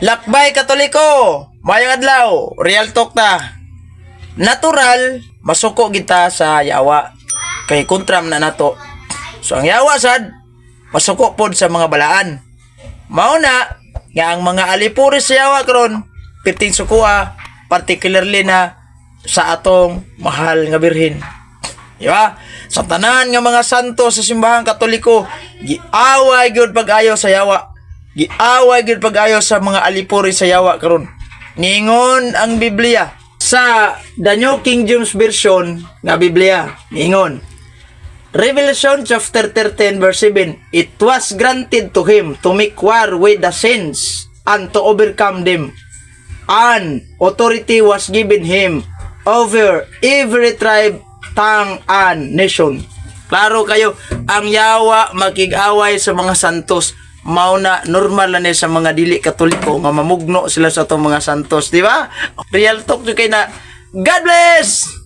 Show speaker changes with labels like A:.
A: Lakbay Katoliko! Maayong adlaw, real talk ta. Natural, masuko kita sa yawa. Kay kontram na nato. So ang yawa sad, masuko pod sa mga balaan. Mao na nga ang mga alipuri sa yawa karon, pirting sukua, particularly na sa atong mahal nga Birhen. Di ba? Sa tanan nga mga santo sa Simbahang Katoliko, giaway gyud pag-ayo sa yawa. Giaway gyud pag-ayo sa mga alipuri sa yawa karon. Ningon ang Biblia sa The New King James Version nga Biblia, ningon Revelation chapter 13 verse 7, "It was granted to him to make war with the saints and to overcome them. And authority was given him over every tribe, tongue, and nation." Klaro kayo, ang yawa makig-away sa mga santos. Mao na normal na ni sa mga dili Katoliko nga mamugno sila sa atong mga santos, di ba? Real talk jud kay na. God bless!